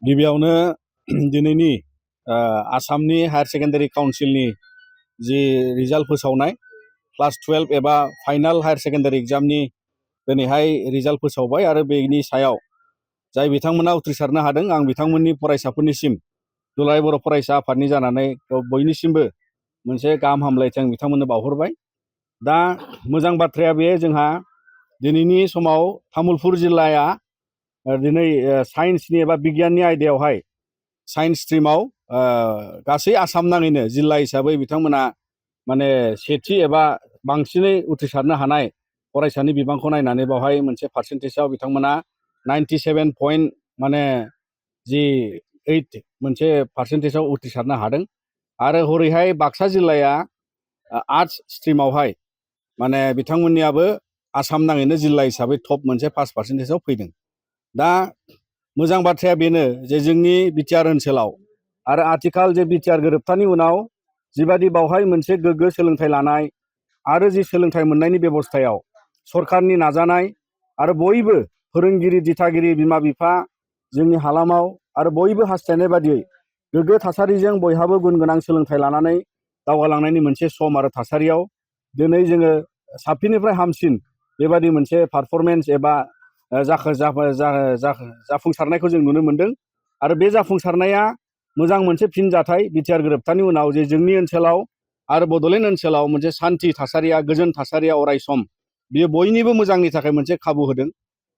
गिबियावनो दिनैनि आसामनि हायार सेकेन्डारि काउन्सिलनि जि रिजाल्ट फोसावनाय क्लास 12 एबा फाइनाल हायार सेकेन्डारि एग्जामनि दिनैहाय रिजाल्ट फोसावबाय आरो बेनि सायाव जाय बिथांमोना उथ्रिसारनो हादों आं बिथांमोननि फरायसाफोरनिसिम दुलाराय बर' फरायसा आफादनि जानानै बयनिसिमबो मोनसे गाहाम हामलायथि आं बिथांमोननो बावहरबाय। दा मोजां बाथ्राया बे जोंहा दिनैनि समाव तामुलपुर जिल्लाया दिनै साइन्सनि एबा बिगियाननि आयदायावहाय साइन्स स्ट्रिमाव गासै आसाम नाङैनो जिल्ला हिसाबै बिथांमोना माने सेथि एबा बांसिनै उथ्रिसारनो हानाय फरायसानि बिबांखौ नायनानै बेवहाय मोनसे पार्सेन्टेजाव बिथांमोना 97 पइन्ट माने जि 8 मोनसे पार्सेन्टेजाव उथ्रिसारनो हादों। आरो हरैहाय बाक्सा जिल्लाया आर्ट्स स्ट्रिमावहाय माने बिथांमोननियाबो आसाम नाङैनो जिल्ला हिसाबै टप मोनसे 5 पार्सेन्टेजाव फैदों। दा मोजां बाथ्राया बेनो जे जोंनि बिटिआर ओनसोलाव आरो आथिखाल जे बिटिआर गोरोबथानि उनाव जिबादि बावहाय मोनसे गोग्गो सोलोंथाइ लानाय आरो जि सोलोंथाइ मोननायनि बेबस्थायाव सरकारनि नाजानाय आरो बयबो फोरोंगिरि दिथागिरि बिमा बिफा जोंनि हालामाव आरो बयबो हास्थायनाय बादियै गोग्गो थासारिजों बयहाबो गुन गोनां सोलोंथाइ लानानै दावगालांनायनि मोनसे सम आरो थासारियाव दिनै जोङो साबसिननिफ्राय हामसिन बेबादि मोनसे पारफरमेन्स एबा जाफुंसारनायखौ जों नुनो मोनदों। आरो बे जाफुंसारनाया मोजां मोनसे फिनजाथाय बिटिआर गोरोबथानि उनाव जे जोंनि ओनसोलाव आरो बड'लेण्ड ओनसोलाव मोनसे सान्थि थासारिया गोजोन थासारिया अराय सम बियो बयनिबो मोजांनि थाखाय मोनसे खाबु होदों।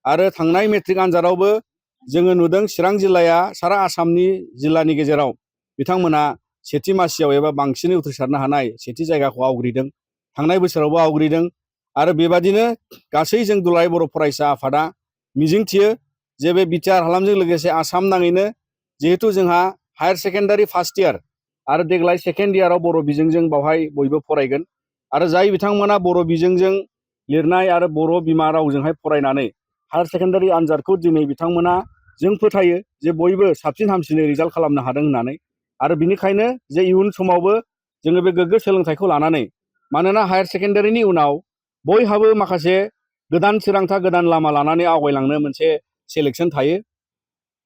आरो थांनाय मेट्रिक आनजादावबो जोङो नुदों चिरां जिल्लाया सारा आसामनि जिल्लानि गेजेराव बिथांमोना सेथि मासियाव एबा बांसिनै उथ्रिसारनो हानाय सेथि जायगाखौ आवग्रिदों। थांनाय बोसोरावबो आवग्रिदों। आरो बेबादिनो गासै जों दुलाराय बर' फरायसा आफादा मिजिंथियो जे बे बिटिआर हालामजों लोगोसे आसाम नाङैनो जिहेतु जोंहा हायार सेकेन्डारि फार्स्ट इयार आरो देग्लाय सेकेन्ड इयाराव बर' बिजोंजों बावहाय बयबो फरायगोन। आरो जाय बिथांमोना बर' बिजोंजों लिरनाय आरो बर' बिमा रावजोंहाय फरायनानै हायार सेकेन्डारि आनजादखौ दिनै बिथांमोना जों फोथायो जे बयबो साबसिन हामसिनै रिजाल्ट खालामनो हादों होननानै। आरो बिनिखायनो जे इयुन समावबो जोङो बे गोग्गो सोलोंथाइखौ लानानै मानोना हायार सेकेन्डारिनि उनाव बयहाबो माखासे गोदान थिरांथा गोदान लामा लानानै आवगायलांनो मोनसे सेलेक्सन थायो।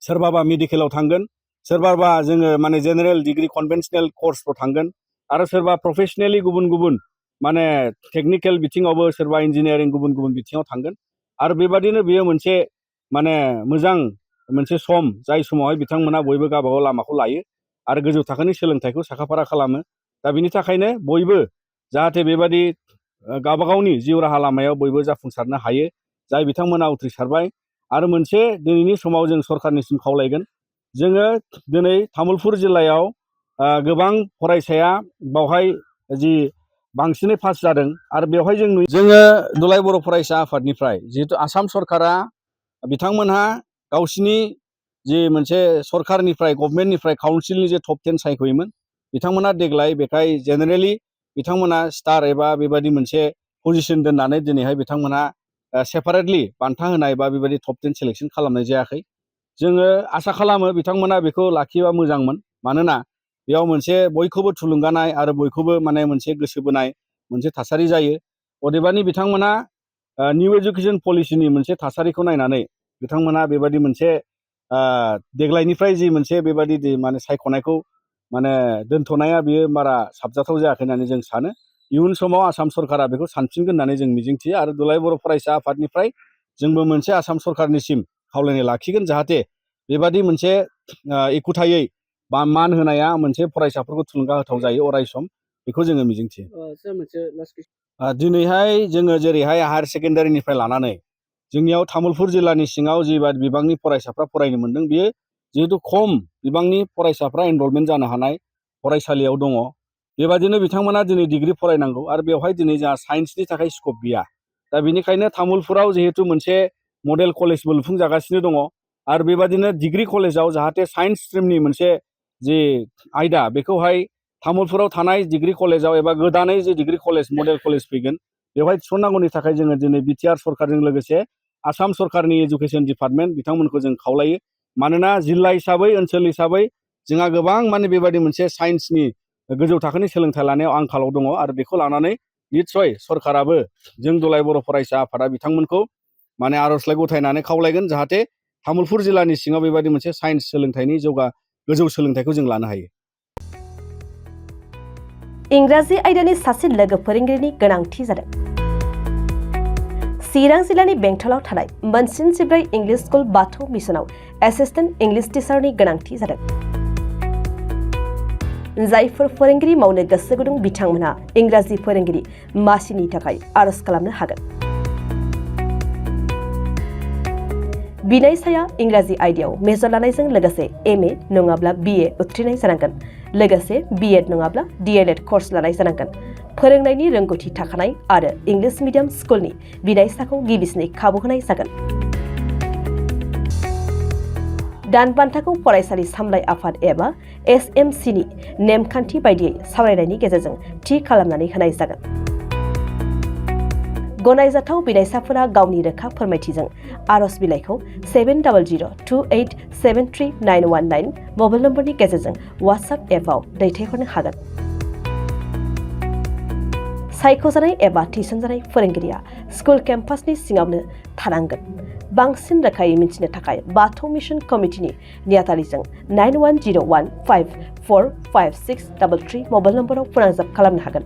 सोरबाबा मेडिकेलाव थांगोन, सोरबाबा जोङो माने जेनेरेल डिग्री कनभेन्सनेल कर्सफ्राव थांगोन, आरो सोरबा प्रफेसनेलि गुबुन गुबुन माने टेकनिकेल बिथिङावबो सोरबा इन्जिनियारिं गुबुन गुबुन बिथिङाव थांगोन। आरो बेबादिनो बेयो मोनसे माने मोजां मोनसे सम जाय समावहाय बिथांमोना बयबो गावबागाव लामाखौ लायो आरो गोजौ थाखोनि सोलोंथाइखौ साखाफारा खालामो। दा बिनि थाखायनो बयबो जाहाथे बेबादि गावबागावनि जिउ राहा लामायाव बयबो जाफुंसारनो हायो जाय बिथांमोना उथ्रिसारबाय। आरो मोनसे दिनैनि समाव जों सरकारनिसिम खावलायगोन, जोङो दिनै तामुलपुर जिल्लायाव गोबां फरायसाया बावहाय जि बांसिनै पास जादों आरो बेवहाय जोङो दुलाराय बर' फरायसा आफादनिफ्राय जिहेतु आसाम सरकारा बिथांमोनहा गावसिनि जि मोनसे सरकारनिफ्राय गभर्नमेन्टनिफ्राय काउन्सिलनि जे टप 10 सायख'योमोन, बिथांमोना देग्लाय बेखाय जेनेरेलि बिथांमोना स्टार एबा बेबायदि मोनसे पजिसन दोननानै दिनैहाय बिथांमोनहा सेपारेटलि बान्था होनाय बा बेबायदि टप 10 सेलेक्सन खालामनाय जायाखै। जोङो आसा खालामो बिथांमोना बेखौ लाखियोबा मोजांमोन। मानोना बेयाव मोनसे बयखौबो थुलुंगानाय आरो बयखौबो माने मोनसे गोसो बोनाय मोनसे थासारि जायो। अदेबानि बिथांमोना निउ एजुकेशन पलिसिनि मोनसे थासारिखौ नायनानै बिथांमोना बेबायदि मोनसे देग्लायनिफ्राय जि मोनसे बेबायदि माने सायख'नायखौ माने दोनथ'नाया बियो बारा साबजाथाव जायाखै होननानै जों सानो। इयुन समाव आसाम सरकारा बेखौ सानफिनगोन होननानै जों मिजिंथियो आरो दुलाराय बर' फरायसा आफादनिफ्राय जोंबो मोनसे आसाम सरकारनिसिम खावलायनाय लाखिगोन जाहाथे बेबादि मोनसे एखुथायै बा मान होनाया मोनसे फरायसाफोरखौ थुलुंगा होथाव जायो अराय सम, बेखौ जोङो मिजिंथियो। दिनैहाय जोङो जेरैहाय हायार सेकेन्डारिनिफ्राय लानानै जोंनियाव तामुलपुर जिल्लानि सिङाव जिबादि बिबांनि फरायसाफ्रा फरायनो मोनदों, बेयो जिहेतु खम बिबांनि फरायसाफ्रा एनरलमेन्ट जानो हानाय फरायसालियाव दङ। बेबादिनो बिथांमोना दिनै डिग्री फरायनांगौ आरो बेवहाय दिनै जोंहा साइन्सनि थाखाय स्कप गैया। दा बेनिखायनो तामुलपुराव जिहेतु मोनसे मडेल कलेजबो लुफुंजागासिनो दङ आरो बेबादिनो डिग्री कलेजाव जाहाथे साइन्स स्ट्रिमनि मोनसे जि आयदा बेखौहाय तामुलपुराव थानाय डिग्री कलेजाव एबा गोदानै जे डिग्री कलेज मडेल कलेज फैगोन बेवहाय थिसननांगौनि थाखाय जोङो दिनै बिटिआर सरकारजों लोगोसे आसाम सरकारनि एजुकेशन डिपार्टमेन्ट बिथांमोनखौ जों खावलायो। मानोना जिल्ला हिसाबै ओनसोल हिसाबै जोंहा गोबां माने बेबायदि मोनसे साइन्सनि गोजौ थाखोनि सोलोंथाइ लानायाव आंखालाव दङ आरो बेखौ लानानै निस्सय सरकाराबो जों दुलाराय बर' फरायसा आफादा बिथांमोनखौ माने आर'जलाइ गथायनानै खावलायगोन जाहाथे तामुलपुर जिल्लानि सिङाव बेबायदि मोनसे साइन्स सोलोंथाइनि गोजौ सोलोंथाइखौ जों लानो हायो। इंराजि आयदानि सासे लोगो फोरोंगिरिनि गोनांथि जादों। चिरां जिल्लानि बेंटलाव थानाय मोनसिन 14 इंलिश स्कुल बाथौ मिसनाव एसिस्टेन्ट इंलिश टिचारनि गोनांथि जादों। जायफोर फोरोंगिरि मावनो गोसो गुदुं बिथांमोनहा इंराजि फोरोंगिरि मासिनि थाखाय आरज खालामनो हागोन। बिनायसाया इंराजि आयदायाव मेजर लानायजों लोगोसे MA नङाब्ला BA उथ्रिनाय जानांगोन। लोगोसे B.Ed नङाब्ला DLED कर्स लानाय जानांगोन। फोरोंनायनि रोंगौथि थाखानाय आरो इंलिश मिडियाम स्कुलनि बिनायसाखौ गिबिसिनै खाबु होनाय जागोन। दानबान्थाखौ फरायसालि सामलाय आफाद एबा SMC नि नेमखान्थि बायदियै सावरायनायनि गेजेरजों थि खालामनानै होनाय जागोन। गनायजाथाव बिनायसाफोरा गावनि रोखा फोरमायथिजों आरज बिलाइखौ 7002873919 मबाइल नम्बरनि गेजेरजों WhatsApp एपआव दैथायहरनो हागोन। सायख'जानाय एबा थिसनजानाय फोरोंगिरिया स्कुल केम्पासनि सिङावनो थानांगोन। बांसिन रोखायै मिथिनो थाखाय बाथौ मिशन कमिटिनि नेहाथारिजों 9101545633 मबाइल नम्बराव फोनांजाब खालामनो हागोन।